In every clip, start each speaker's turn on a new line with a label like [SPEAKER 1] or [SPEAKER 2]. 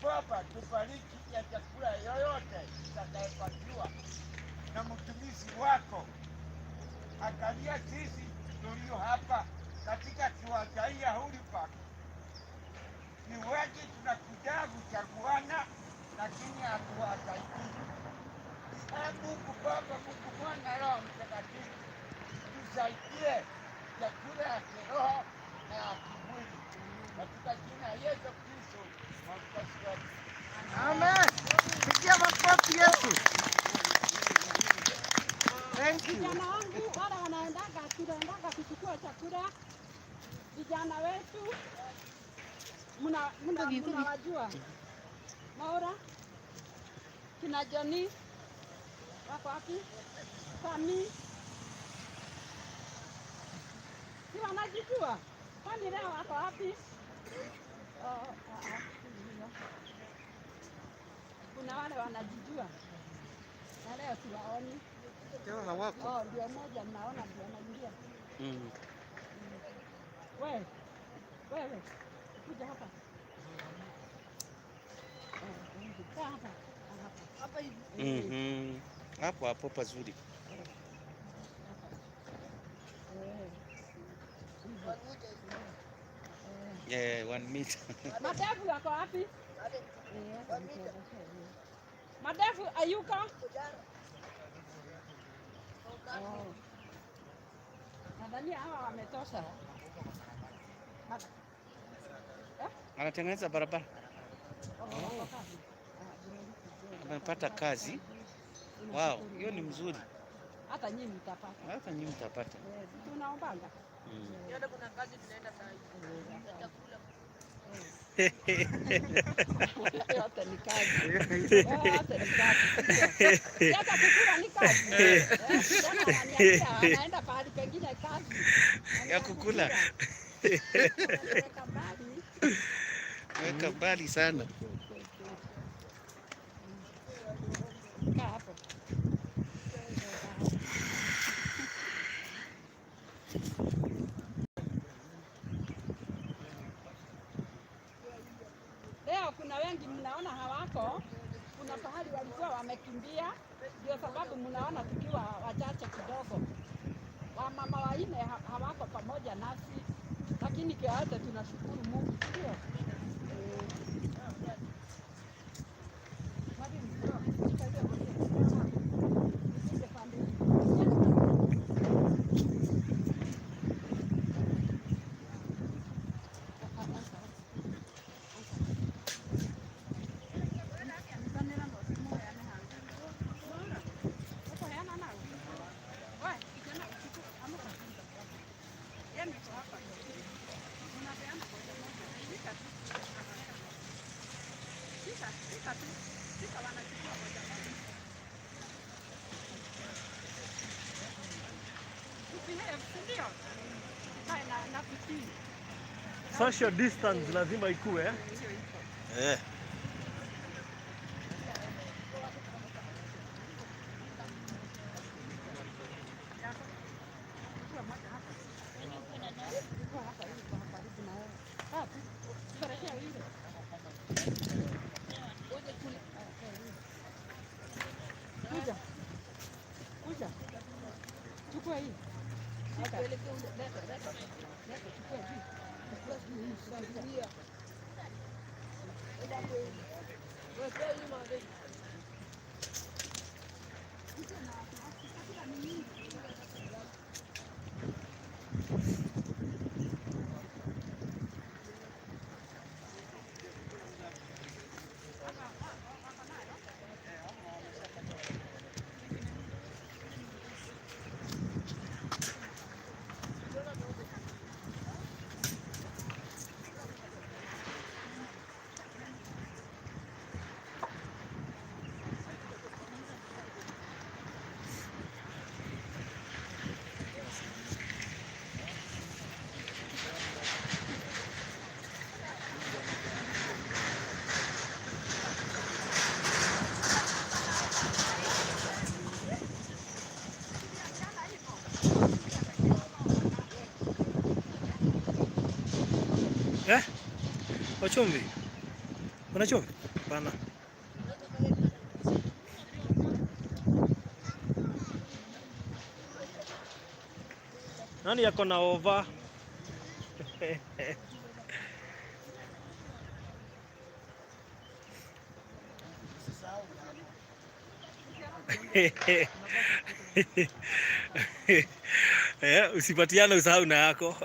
[SPEAKER 1] Baba, tubariki ya chakula yoyote tutakayopatiwa na mtumishi wako. Angalia sisi tulio hapa katika kiwanja hii ya Uhuru Park, ni wengi tunakuja kuchaguana, lakini hatuwasaidii. Ee Mungu Baba, Mungu Mwana, Roho Mtakatifu, tusaidie chakula ya kiroho na ya kimwili katika jina la Yesu Kristo mwokozi wetu.
[SPEAKER 2] Amen. Pigia makofi Yesu. Thank you.
[SPEAKER 3] Vijana wangu wale wanaendaga, tunaendaga kuchukua chakula. Vijana wetu mnawajua, Maura kina Joni wako wapi? Sami si wanajijua, kwani leo wako wapi? Oh, ah, ah, kuna wale wanajijua na leo siwaoni.
[SPEAKER 2] Tena hawako.
[SPEAKER 3] Oh, ndio moja mnaona ndio anaingia. Wewe, wewe, kuja hapa. Kaa hapa. Hapa.
[SPEAKER 4] Hapo hapo pazuri. Yeah, 1 meter.
[SPEAKER 3] Madevu yako wapi? Madevu ayuko? Oh. Nadhani hawa wametosha.
[SPEAKER 4] Anatengeneza barabara.
[SPEAKER 3] Oh, wako kazi.
[SPEAKER 4] Amepata kazi. Wow, hiyo ni mzuri.
[SPEAKER 3] Hata nyinyi mtapata.
[SPEAKER 4] Hata nyinyi mtapata.
[SPEAKER 3] Eh, tunaombanga.
[SPEAKER 5] Kuna kazi tunaenda saa hii. Chakula.
[SPEAKER 3] Yote ni kazi. Yote ni kazi. Si hata kukula ni kazi. Eh, jana wananiambia wanaenda pahali pengine kazi.
[SPEAKER 4] Ya kukula.
[SPEAKER 3] Wanapeleka mbali.
[SPEAKER 4] Weka mbali sana.
[SPEAKER 3] Kaa hapo. Leo kuna wengi mnaona hawako, kuna pahali walikuwa wamekimbia, ndio sababu mnaona tukiwa wachache kidogo. Wamama wanne hawako pamoja nasi, lakini kwa yote tunashukuru Mungu, sio? Eh. Mwalimu, shika hiyo kofia. Usije pande hii. Shika tu. Shika, wanachukua moja moja. Ubehave, si ndio? Kae na kutii.
[SPEAKER 6] Social distance lazima ikue.
[SPEAKER 3] Hiyo iko.
[SPEAKER 4] Eh.
[SPEAKER 3] Chukua moja hapa. Chukua hapa, hii iko karibu na wewe. Kaa tu. Pelekea ile. Kuja. Kuja. Chukua hii. Shika. Leta, leta. Leta, chukua juu. Chukua juu hii, chukua hii.
[SPEAKER 6] Eh? Wachumvi. Kuna chumvi? Hapana. Nani yako na over? Usipatiane usahau na yako.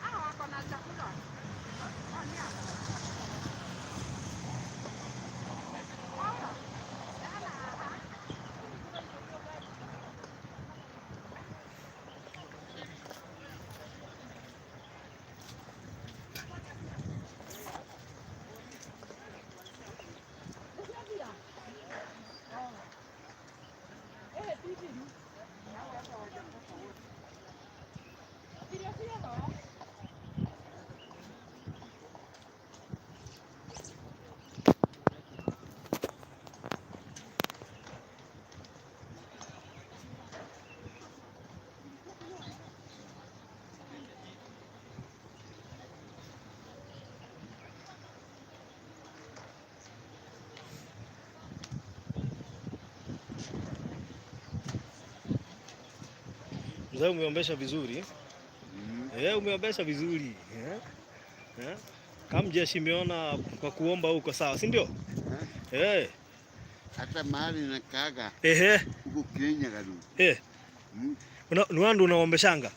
[SPEAKER 3] Hawa wako na chakula.
[SPEAKER 6] Mzee, umeombesha vizuri. Umeombesha vizuri. Eh. Kama jeshi imeona kwa kuomba huko sawa, si ndio? Eh.
[SPEAKER 1] Hata mahali nakaaga huko Kenya karibu.
[SPEAKER 6] Ni wewe ndio unaombeshanga?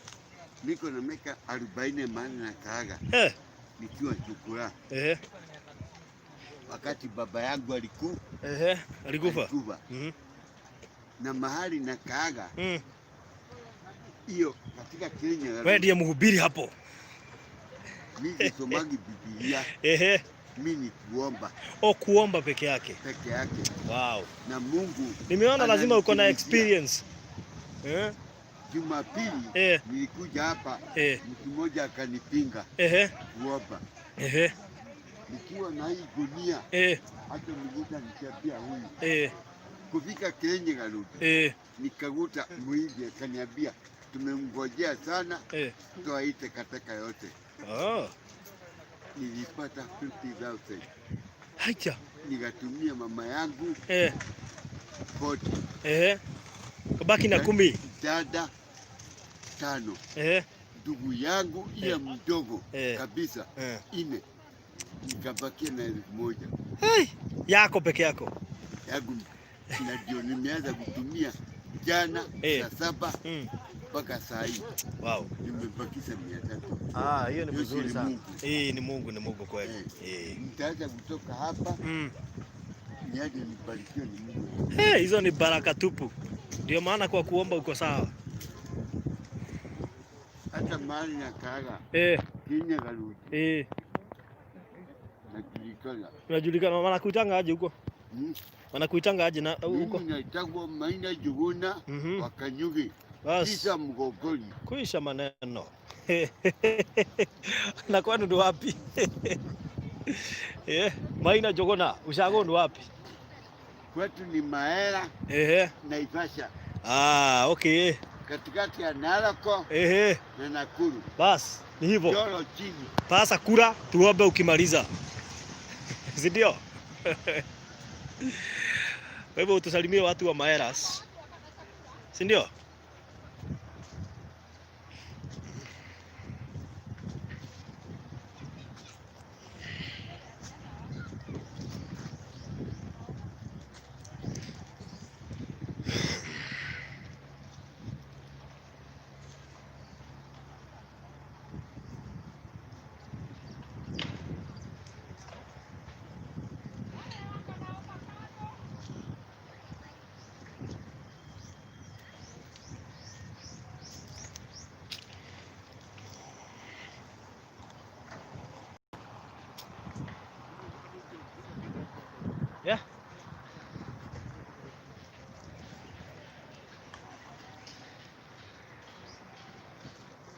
[SPEAKER 1] Niko na miaka 40 mahali nakaaga nikiwa chukura. Wakati baba yangu
[SPEAKER 6] Alikufa.
[SPEAKER 1] alikufa. Na mahali nakaaga hiyo katika Kenya.
[SPEAKER 6] Wewe ndiye mhubiri hapo.
[SPEAKER 1] Mimi sisomagi Biblia. Mimi ni kuomba.
[SPEAKER 6] O, kuomba peke yake.
[SPEAKER 1] Peke yake.
[SPEAKER 6] Wow.
[SPEAKER 1] Na Mungu.
[SPEAKER 6] Nimeona lazima uko na
[SPEAKER 1] ananitimizia.
[SPEAKER 6] experience.
[SPEAKER 1] Jumapili nilikuja hapa, mtu mmoja akanipinga kuomba. Nikiwa na hii gunia, hata mwingine aliniambia huyu. Kufika Kenya karudi. Nikakuta muhindi akaniambia tumemngojea sana, toa hii takataka yote. Nilipata 50,000.
[SPEAKER 6] Hacha.
[SPEAKER 1] Nikatumia mama yangu 40.
[SPEAKER 6] Kabaki na 10.
[SPEAKER 1] Dada 5. Ndugu yangu iya mdogo kabisa 4. Nikabakia na 1,000.
[SPEAKER 6] Hey, yako peke yako.
[SPEAKER 1] Yangu na ndio nimeanza kutumia jana saa 7 mpaka saa hii.
[SPEAKER 6] Wow.
[SPEAKER 1] Nimebakisha 300.
[SPEAKER 6] Hiyo ni
[SPEAKER 1] Hiyo
[SPEAKER 6] mzuri
[SPEAKER 1] si
[SPEAKER 6] sana.
[SPEAKER 1] Mungu.
[SPEAKER 6] Ni Mungu, ni Mungu kweli.
[SPEAKER 1] Nitaanza kutoka hapa. Niaje nibarikiwe ni Mungu.
[SPEAKER 6] Hizo ni baraka tupu. Ndio maana kwa kuomba uko sawa.
[SPEAKER 1] Hata mahali nakaaga. Kenya karudi. Najulikana.
[SPEAKER 6] Unajulikana, wanakuitanga aje huko? Wanakuitanga aje na huko?
[SPEAKER 1] Mimi naitangwa Maina Njuguna wa Kanyugi.
[SPEAKER 6] Bas.
[SPEAKER 1] Kisa mgogoni.
[SPEAKER 6] Kuisha maneno. Na kwani ni wapi? Maina Njuguna, ushago ni wapi?
[SPEAKER 1] Kwetu ni Maera. Naivasha.
[SPEAKER 6] Okay.
[SPEAKER 1] Katikati ya Narok na Nakuru.
[SPEAKER 6] Bas, ni hivyo.
[SPEAKER 1] Joro chini.
[SPEAKER 6] Pasa kura tuombe ukimaliza. Si ndio? Kwa hivyo utusalimie watu wa Maeras. Si ndio?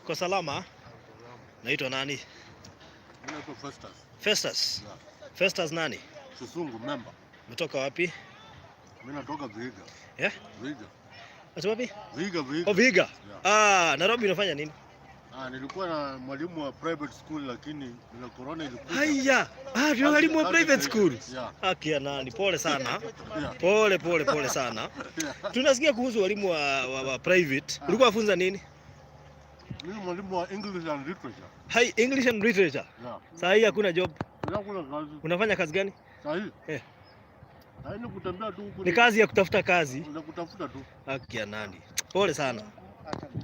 [SPEAKER 6] Uko salama? Naitwa nani?
[SPEAKER 7] Mimi naitwa Festus.
[SPEAKER 6] Festus.
[SPEAKER 7] Yeah.
[SPEAKER 6] Festus nani?
[SPEAKER 7] Kisungu member.
[SPEAKER 6] Umetoka wapi?
[SPEAKER 7] Mimi natoka Vihiga.
[SPEAKER 6] Yeah?
[SPEAKER 7] Vihiga.
[SPEAKER 6] Unatoka wapi?
[SPEAKER 7] Vihiga, Vihiga.
[SPEAKER 6] Oh, Vihiga.
[SPEAKER 7] Yeah.
[SPEAKER 6] Ah, Nairobi unafanya nini?
[SPEAKER 7] Ah, nilikuwa na mwalimu wa private school lakini bila corona ilikuja.
[SPEAKER 6] Haya. Ah, ndio mwalimu wa private school.
[SPEAKER 7] Yeah.
[SPEAKER 6] Haki ya nani? Pole sana.
[SPEAKER 7] Yeah.
[SPEAKER 6] Pole pole pole sana. Tunasikia kuhusu walimu wa private. Ulikuwa wafunza nini?
[SPEAKER 7] Mimi mwalimu wa English and Literature.
[SPEAKER 6] Hai, English and Literature.
[SPEAKER 7] Yeah.
[SPEAKER 6] Saa hii hakuna job.
[SPEAKER 7] Sasa kuna kazi.
[SPEAKER 6] Unafanya kazi gani?
[SPEAKER 7] Saa hii.
[SPEAKER 6] Eh.
[SPEAKER 7] Saa hii ni kutembea tu huku.
[SPEAKER 6] Ni kazi ya kutafuta kazi.
[SPEAKER 7] Ni kutafuta tu.
[SPEAKER 6] Haki ya nani? Pole sana.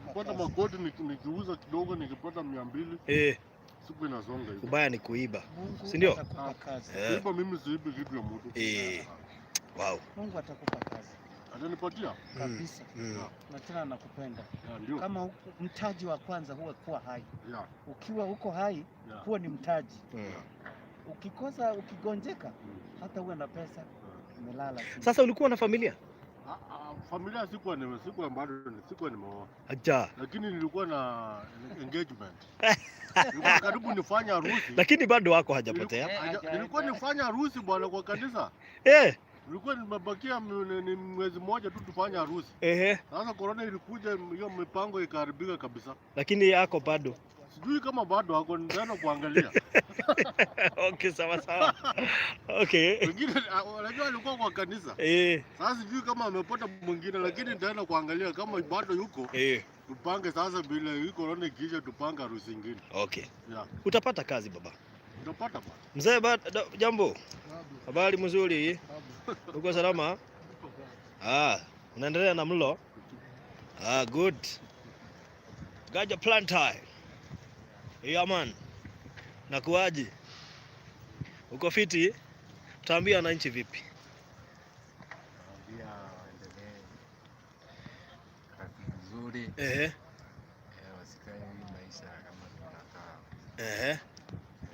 [SPEAKER 7] Kupata makoti nikiuza kidogo nikipata 200 siku inasonga hivi.
[SPEAKER 6] Ubaya ni kuiba.
[SPEAKER 2] Mungu
[SPEAKER 6] Si ndio?
[SPEAKER 2] atakupa kazi.
[SPEAKER 7] Kuiba mimi siibi kitu ya mtu.
[SPEAKER 6] Wow.
[SPEAKER 2] Mungu atakupa kazi
[SPEAKER 7] Atanipatia?
[SPEAKER 2] kabisa. Na tena anakupenda.
[SPEAKER 7] Yeah, ndio.
[SPEAKER 2] Kama mtaji wa kwanza huwa kuwa hai.
[SPEAKER 7] Yeah.
[SPEAKER 2] Ukiwa uko hai,
[SPEAKER 7] Yeah.
[SPEAKER 2] huwa ni mtaji. Ukikosa, ukigonjeka, hata uwe na pesa, umelala chini.
[SPEAKER 6] Sasa ulikuwa na familia?
[SPEAKER 7] Familia sikuwa bado sikuwa nimeoa.
[SPEAKER 6] Acha.
[SPEAKER 7] Lakini nilikuwa na engagement. Nilikuwa karibu nifanye harusi.
[SPEAKER 6] Lakini bado wako hajapotea.
[SPEAKER 7] Nilikuwa nifanye harusi bwana kwa kanisa. Nilikuwa nimebakia ni mwezi mmoja tu tufanye harusi. Sasa corona ilikuja, hiyo mipango ikaharibika kabisa.
[SPEAKER 6] Lakini yako bado.
[SPEAKER 7] Sijui kama bado hako, nitaenda kuangalia.
[SPEAKER 6] Okay, sawa sawa. Okay.
[SPEAKER 7] Wengine unajua alikuwa kwa kanisa. Sasa sijui kama amepata mwingine, lakini nitaenda kuangalia kama bado yuko. Tupange sasa bila hii corona ikiisha, tupange harusi nyingine.
[SPEAKER 6] Okay.
[SPEAKER 7] Yeah.
[SPEAKER 6] Utapata kazi baba.
[SPEAKER 7] Utapata baba.
[SPEAKER 6] Mzee jambo. Habari mzuri. Uko salama? Ah, unaendelea na mlo? Ah, good. Gaja plantai. Yeah man. Nakuaje? Uko fiti? Utaambia wananchi vipi?
[SPEAKER 8] Naambia waendelee kazi nzuri. Wasikae hii maisha kama tunakaa.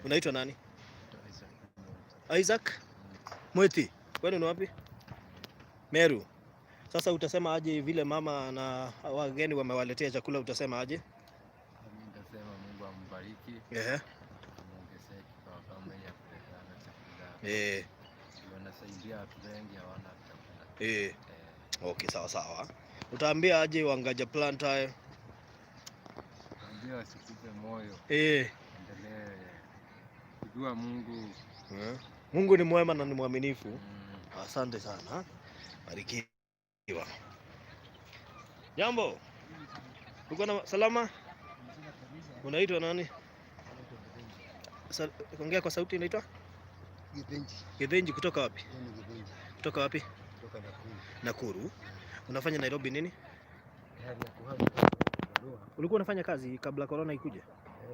[SPEAKER 6] Unaitwa nani? Isaac Mweti. Kwani ni wapi? Meru. Sasa utasema aje vile mama na wageni wamewaletea chakula, utasema aje?
[SPEAKER 8] Mimi nitasema Mungu ambariki. Amuongezee kipawa kama ya kuletana chakula. Wanasaidia watu wengi hawana chakula.
[SPEAKER 6] Okay, sawa sawa. Utaambia aje wangaja plantai?
[SPEAKER 8] Ambia wasikufe moyo. Endelee kujua Mungu.
[SPEAKER 6] Mungu ni mwema na ni mwaminifu. Asante sana. Barikiwa. Jambo. Uko na salama? Unaitwa nani? Ongea kwa sauti, unaitwa?
[SPEAKER 9] Githinji.
[SPEAKER 6] Githinji kutoka wapi?
[SPEAKER 9] Githinji.
[SPEAKER 6] Kutoka wapi?
[SPEAKER 9] Kutoka Nakuru.
[SPEAKER 6] Nakuru. Unafanya Nairobi nini?
[SPEAKER 9] Hali ya kuhama barua.
[SPEAKER 6] Ulikuwa unafanya kazi kabla corona ikuje?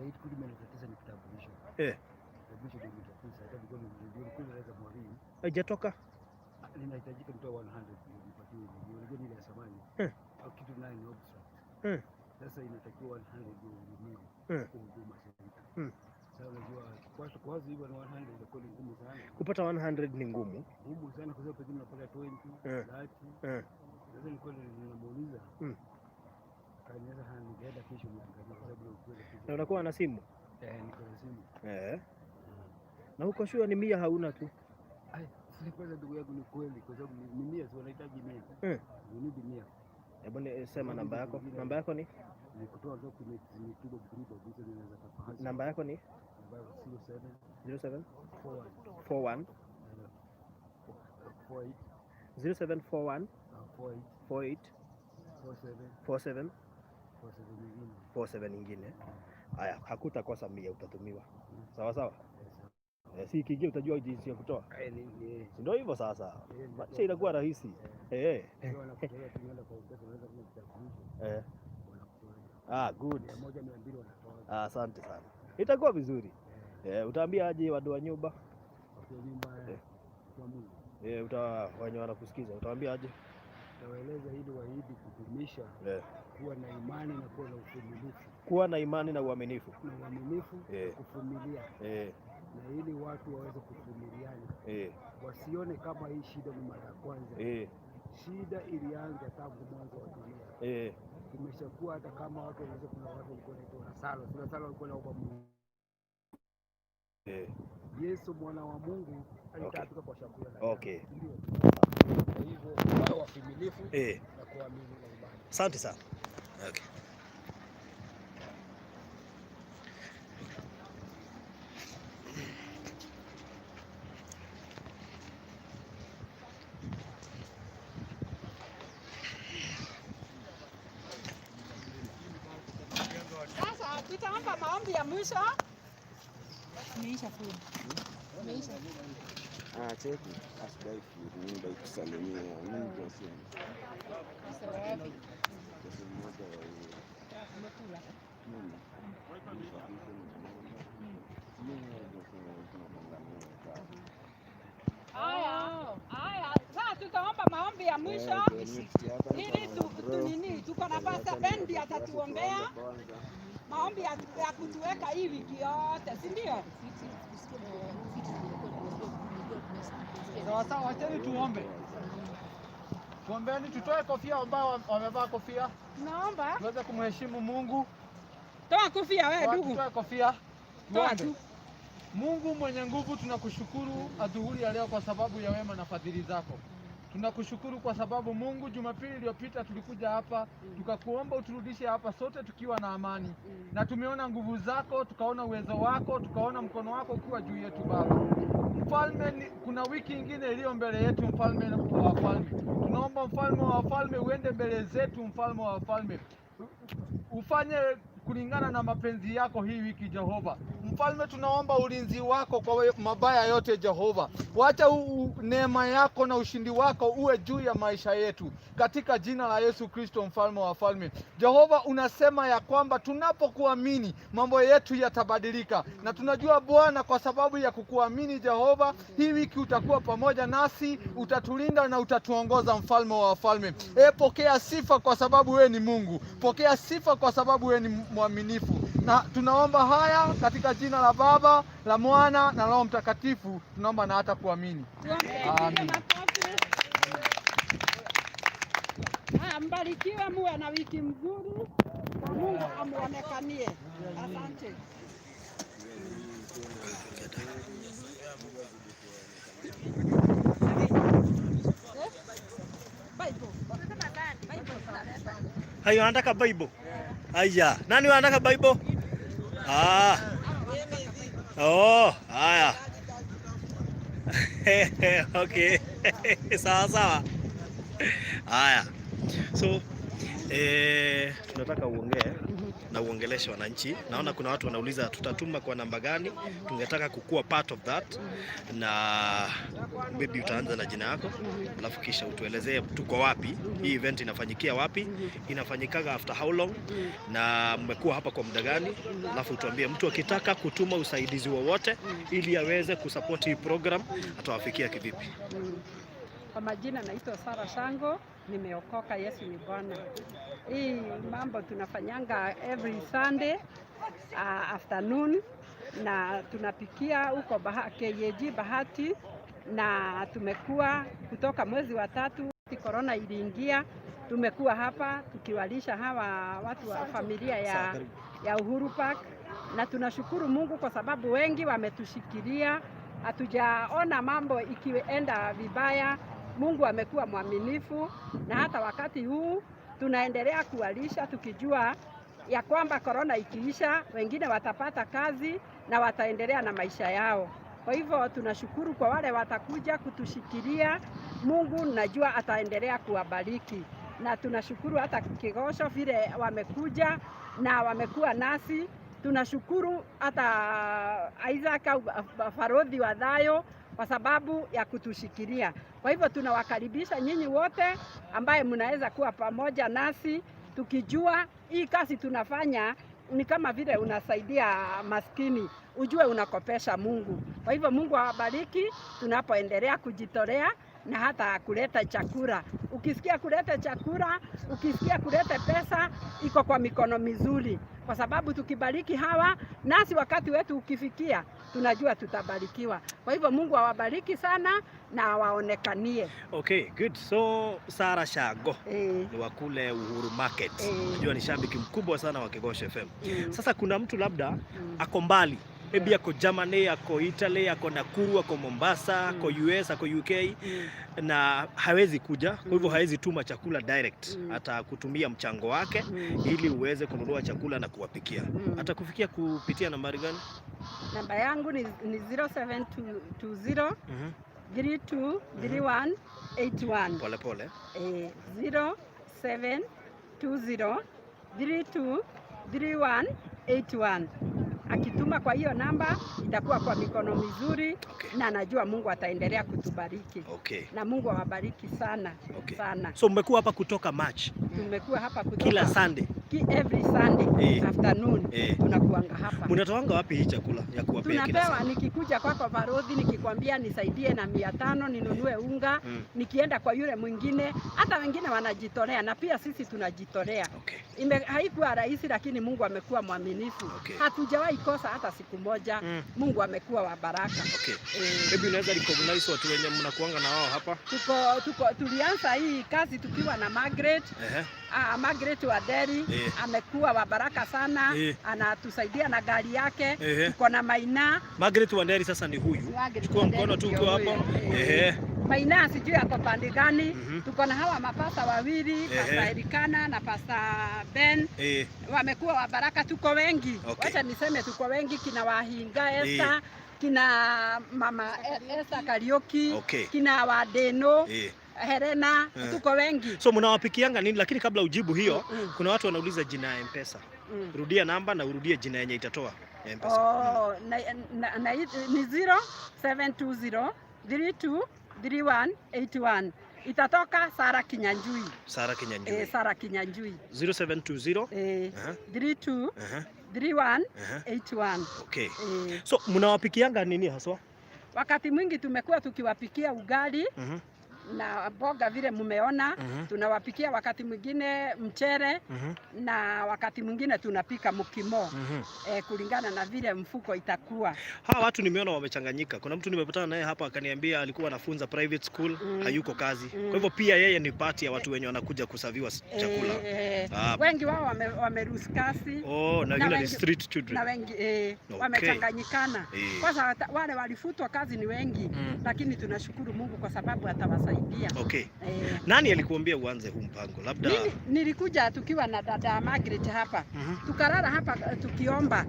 [SPEAKER 9] Hii kitu imenitatiza ni kitambulisho. Kitambulisho ndio imenitatiza. Hata nilikuwa nilikuwa naweza mwalimu.
[SPEAKER 6] Haijatoka?
[SPEAKER 9] Ninahitajika mtoa 100 ndio nipatiwe. Unajua ni ile ya zamani. Au kitu nayo ni obstruct. Sasa inatakiwa 100 ndio uhudumiwe. Huduma center. Sasa unajua kwa hivyo na 100 itakuwa ni ngumu sana.
[SPEAKER 6] Kupata 100 ni ngumu.
[SPEAKER 9] Ngumu sana kwa sababu pengine unapata 20, 30. Sasa nilikuwa ninamuuliza. Akanieleza hana, ningeenda kesho niangalie kwa sababu nilikuwa kesho.
[SPEAKER 6] Na unakuwa na simu?
[SPEAKER 9] Niko na simu.
[SPEAKER 6] Na uko sure ni 100 hauna tu?
[SPEAKER 9] Ai, si kwanza ndugu yangu ni kweli kwa sababu ni 100, si wanahitaji 100. We need 100.
[SPEAKER 6] Hebu sema namba yako. Namba yako ni?
[SPEAKER 9] Ni kutoa documents ni tubo kulipa hizo ninaweza kafanya.
[SPEAKER 6] Namba yako ni?
[SPEAKER 9] Namba yako 07
[SPEAKER 6] 07
[SPEAKER 9] 41
[SPEAKER 6] 41
[SPEAKER 9] 48
[SPEAKER 6] 0741
[SPEAKER 9] 48
[SPEAKER 6] 48
[SPEAKER 9] 47
[SPEAKER 6] 47
[SPEAKER 9] 47 nyingine.
[SPEAKER 6] 47 nyingine. Haya, hakutakosa 100 utatumiwa. Sawa sawa? Si ikiingia utajua jinsi ya kutoa. Si ndio hivyo sasa? Maisha inakuwa rahisi. Ah, good. Ah, asante sana. Itakuwa vizuri. Utaambia aje wadu wa nyumba? Wenye wanakusikiza utaambia aje?
[SPEAKER 9] Utawaeleza ili waahidi kudumisha kuwa na imani na kuwa na uvumilivu.
[SPEAKER 6] Kuwa na imani na uaminifu.
[SPEAKER 9] Na uaminifu, kuvumilia. Na ili watu waweze kuvumiliana. Wasione kama hii shida ni mara ya kwanza. Shida ilianza tangu mwanzo wa dunia. Imeshakuwa hata kama watu wanaweza, kuna watu walikuwa wanaitwa Lazaro, si Lazaro walikuwa wanaomba Mungu. Yesu mwana wa Mungu alitaabika kwa chakula na ndio. Kwa hivyo wawe wavumilivu na kuamini na imani.
[SPEAKER 6] Asante sana. Okay.
[SPEAKER 3] Sasa tutaomba maombi ya mwisho.
[SPEAKER 5] Imeisha food. Imeisha.
[SPEAKER 10] Ah, cheki. Asidai food, mimi dai kusalimia. Mimi Jose.
[SPEAKER 5] Wapi?
[SPEAKER 10] Jose mmoja wa hiyo.
[SPEAKER 5] Umekula?
[SPEAKER 10] Mimi. Nisafishe mimi Jose tunabonga naye sawa.
[SPEAKER 3] Haya, haya. Sasa tutaomba maombi ya mwisho
[SPEAKER 10] Eh, nimepitia hapa
[SPEAKER 3] ili
[SPEAKER 10] nikaona bro.
[SPEAKER 3] tu nini, tuko na Pastor Ben ndiye atatuombea
[SPEAKER 10] Kwanza.
[SPEAKER 3] maombi ya kutuweka hii wiki yote, si ndio?
[SPEAKER 2] Sawa sawa, wacheni tuombe. Tuombeni, tutoe kofia ambao wamevaa kofia,
[SPEAKER 3] Tunaomba.
[SPEAKER 2] Tuweze kumheshimu Mungu.
[SPEAKER 3] Toa kofia wewe ndugu.
[SPEAKER 2] Tutoe kofia.
[SPEAKER 3] Toa
[SPEAKER 2] Tuombe.
[SPEAKER 3] tu.
[SPEAKER 2] Mungu mwenye nguvu, tunakushukuru adhuhuri ya leo kwa sababu ya wema na fadhili zako. Tunakushukuru kwa sababu Mungu, Jumapili iliyopita tulikuja hapa tukakuomba uturudishe hapa sote tukiwa na amani, na tumeona nguvu zako, tukaona uwezo wako, tukaona mkono wako ukiwa juu yetu Baba. Mfalme, kuna wiki ingine iliyo mbele yetu, mfalme wa wafalme. Tunaomba mfalme wa wafalme uende mbele zetu, mfalme wa wafalme, ufanye kulingana na mapenzi yako hii wiki Jehova. Mfalme, tunaomba ulinzi wako kwa mabaya yote Jehova. Wacha neema yako na ushindi wako uwe juu ya maisha yetu katika jina la Yesu Kristo, mfalme wa wafalme. Jehova, unasema ya kwamba tunapokuamini mambo yetu yatabadilika, na tunajua Bwana, kwa sababu ya kukuamini Jehova, hii wiki utakuwa pamoja nasi, utatulinda na utatuongoza, mfalme wa wafalme. E, pokea sifa kwa sababu wewe ni Mungu, pokea sifa kwa sababu wewe ni mwaminifu, na tunaomba haya katika jina la Baba, la Mwana na Roho Mtakatifu, tunaomba na hata kuamini.
[SPEAKER 3] Tuombe,
[SPEAKER 2] Amen.
[SPEAKER 3] makofi. Haya, mbarikiwe, muwe na wiki mzuri na Mungu amuonekanie. Asante. Bible.
[SPEAKER 6] Hayo anataka Bible. Haya, nani anataka Bible? Ah. Oh, haya. Okay. Sawa sawa. Haya. So tunataka uongee na uongeleshe wananchi. Naona kuna watu wanauliza tutatuma kwa namba gani? Tungetaka kukuwa part of that, na maybe utaanza na jina yako, alafu kisha utuelezee tuko wapi, hii event inafanyikia wapi, inafanyikaga after how long, na mmekuwa hapa kwa muda gani, alafu utuambie mtu akitaka kutuma usaidizi wowote ili aweze kusupport hii program atawafikia kivipi?
[SPEAKER 3] Kwa majina naitwa Sara Shango, nimeokoka, Yesu ni Bwana. Hii mambo tunafanyanga every Sunday afternoon na tunapikia huko KAG Bahati, na tumekuwa kutoka mwezi wa tatu corona iliingia, tumekuwa hapa tukiwalisha hawa watu wa familia ya Uhuru Park, na tunashukuru Mungu kwa sababu wengi wametushikilia, hatujaona mambo ikienda vibaya. Mungu amekuwa mwaminifu, na hata wakati huu tunaendelea kuwalisha tukijua ya kwamba korona ikiisha, wengine watapata kazi na wataendelea na maisha yao. Kwa hivyo tunashukuru kwa wale watakuja kutushikilia. Mungu najua ataendelea kuwabariki, na tunashukuru hata Kigosho vile wamekuja na wamekuwa nasi. Tunashukuru hata Isaac au Farodhi wa Thayo kwa sababu ya kutushikilia. Kwa hivyo tunawakaribisha nyinyi wote ambaye mnaweza kuwa pamoja nasi, tukijua hii kazi tunafanya ni kama vile unasaidia maskini, ujue unakopesha Mungu. Kwa hivyo Mungu awabariki tunapoendelea kujitolea. na hata kuleta chakula. Ukisikia kuleta chakula, ukisikia kuleta pesa, iko kwa mikono mizuri, kwa sababu tukibariki hawa, nasi wakati wetu ukifikia, tunajua tutabarikiwa. Kwa hivyo Mungu awabariki sana na awaonekanie.
[SPEAKER 6] Okay, good. So Sarah Shago ni wa kule Uhuru Market. Najua ni shabiki mkubwa sana wa Kegosho FM. Sasa kuna mtu labda ako mbali, maybe ako Germany, ako Italy, ako Nakuru, ako Mombasa, ako US, ako UK na hawezi kuja, kwa hivyo hawezi tuma chakula direct, atakutumia mchango wake ili uweze kununua chakula na kuwapikia. Atakufikia kupitia nambari gani?
[SPEAKER 3] Namba yangu ni 0720 323181.
[SPEAKER 6] Pole pole.
[SPEAKER 3] 0720 323181. Akituma kwa hiyo namba itakuwa kwa mikono mizuri. Na najua Mungu ataendelea kutubariki. Na Mungu awabariki sana. Sana.
[SPEAKER 6] So mmekuwa hapa kutoka March?
[SPEAKER 3] Tumekuwa hapa kutoka
[SPEAKER 6] kila Sunday.
[SPEAKER 3] Every Sunday afternoon tunakuanga hapa.
[SPEAKER 6] Mnatoanga wapi hii chakula ya kuwapea kila
[SPEAKER 3] Tunapewa,
[SPEAKER 6] Sunday?
[SPEAKER 3] nikikuja kwako Barodhi nikikwambia nisaidie na 500 ninunue unga, nikienda kwa yule mwingine, hata wengine wanajitolea na pia sisi tunajitolea. Haikuwa rahisi, lakini Mungu amekuwa mwaminifu. Hatujawahi kosa hata siku moja. Mungu amekuwa wa baraka.
[SPEAKER 6] Maybe unaweza recognize watu wenye mnakuanga na wao hapa?
[SPEAKER 3] Tuko tulianza hii kazi tukiwa na Margaret. Margaret Wanderi amekuwa wa baraka sana. Anatusaidia na gari yake. Tuko na Maina.
[SPEAKER 6] Margaret Wanderi sasa ni huyu.
[SPEAKER 3] Margaret
[SPEAKER 6] Chukua mkono tu ukiwa hapo.
[SPEAKER 3] Maina sijui ako pande gani. Tuko na hawa mapasta wawili, Pasta Elikana na Pasta Ben. Wamekuwa wa baraka, tuko wengi. Wacha niseme tuko wengi, kina Wahinga Esther, kina Mama Esther Kariuki, kina Wadeno, Helena, tuko wengi.
[SPEAKER 6] So mnawapikianga nini? Lakini kabla ujibu hiyo, kuna watu wanauliza jina ya M-Pesa. Rudia namba na urudie jina yenye itatoa ya M-Pesa.
[SPEAKER 3] Oh, na ni 0720 323181. Itatoka Sara Kinyanjui.
[SPEAKER 6] Sara Kinyanjui.
[SPEAKER 3] Sara Kinyanjui.
[SPEAKER 6] 0720
[SPEAKER 3] 32 3181.
[SPEAKER 6] So mnawapikianga nini haswa?
[SPEAKER 3] Wakati mwingi tumekuwa tukiwapikia ugali na mboga vile mumeona. Tunawapikia wakati mwingine mchere na wakati mwingine tunapika mukimo kulingana na vile mfuko itakuwa.
[SPEAKER 6] Hawa watu nimeona wamechanganyika. Kuna mtu nimepatana naye hapa akaniambia alikuwa anafunza private school, hayuko kazi. Kwa hivyo pia yeye ni part ya watu wenye wanakuja kuserviwa chakula.
[SPEAKER 3] Wengi wao wameruhusu kazi.
[SPEAKER 6] Oh, na wengine ni street children.
[SPEAKER 3] Na wengi wamechanganyikana. Kwanza wale walifutwa kazi ni wengi, lakini tunashukuru Mungu kwa sababu atawasaidia.
[SPEAKER 6] Nani alikuambia uanze huu mpango? Labda
[SPEAKER 3] mimi nilikuja tukiwa na dada Margaret hapa. Tukalala hapa tukiomba.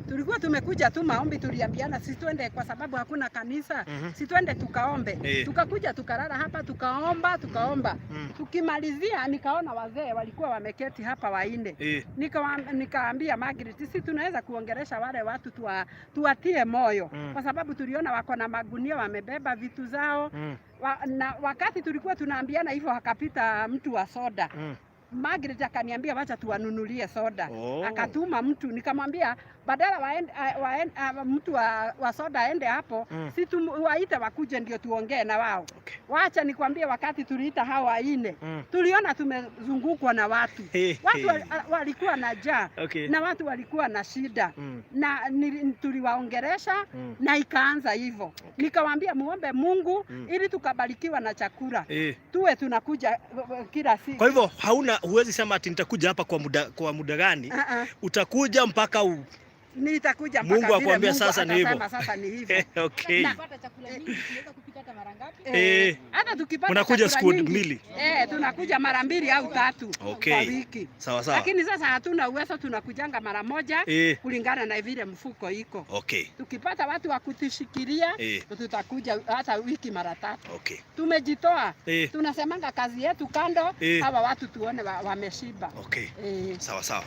[SPEAKER 3] Tulikuwa tumekuja tu maombi, tuliambiana si twende kwa sababu hakuna kanisa, si twende tukaombe. Tukakuja tukalala hapa tukaomba, tukaomba. Tukimalizia nikaona wazee walikuwa wameketi hapa waine. Nikaambia Margaret, si tunaweza kuongelesha wale watu tuwatie moyo kwa sababu tuliona wako na magunia wamebeba vitu zao. Na wakati tulikuwa tunaambiana hivyo akapita mtu wa soda. Margaret akaniambia wacha tuwanunulie soda. Akatuma mtu, nikamwambia badala mtu wa soda aende hapo, si tuwaite wakuje ndio tuongee na wao. Wacha nikwambie, wakati tuliita hao waine, tuliona tumezungukwa na watu. Watu walikuwa na njaa na watu walikuwa na shida. Na tuliwaongelesha na ikaanza hivyo. Nikawaambia muombe Mungu ili tukabarikiwa na chakula. Tuwe tunakuja kila siku.
[SPEAKER 6] Kwa hivyo huwezi sema ati nitakuja hapa kwa muda gani? Utakuja mpaka
[SPEAKER 3] nitakuja mpaka
[SPEAKER 6] Mungu akwambia sasa ni hivyo.
[SPEAKER 3] Sasa ni hivyo.
[SPEAKER 5] Tunapata chakula nyingi, tunaweza kupika hata mara ngapi?
[SPEAKER 3] Hata tukipata
[SPEAKER 6] mnakuja siku mbili.
[SPEAKER 3] Tunakuja mara mbili au tatu kwa wiki.
[SPEAKER 6] Sawa sawa.
[SPEAKER 3] Lakini sasa hatuna uwezo, tunakujanga mara moja kulingana na vile mfuko iko. Tukipata watu wa kutushikilia, tutakuja hata wiki mara tatu. Tumejitoa. Tunasemanga kazi yetu kando, hawa watu tuone wameshiba.
[SPEAKER 6] Sawa sawa.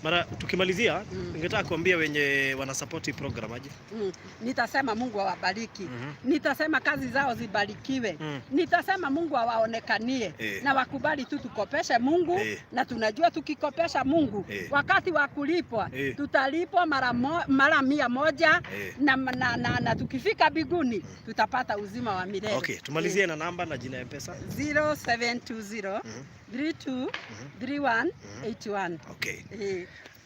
[SPEAKER 6] Mara tukimalizia, ningetaka kuambia wenye wanasupport hii program aje?
[SPEAKER 3] Nitasema Mungu awabariki. Nitasema kazi zao zibarikiwe. Nitasema Mungu awaonekanie na wakubali tu tukopeshe Mungu na tunajua tukikopesha Mungu wakati wa kulipwa tutalipwa mara 100 na tukifika biguni tutapata uzima wa milele.
[SPEAKER 6] Okay, tumalizie na namba na jina ya M-Pesa.
[SPEAKER 3] 0720 32 31 81.
[SPEAKER 6] Okay.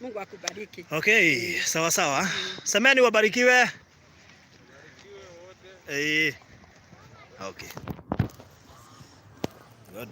[SPEAKER 3] Mungu akubariki.
[SPEAKER 6] Okay, sawa sawa. Semeni wabarikiwe. Eh. Okay. Good.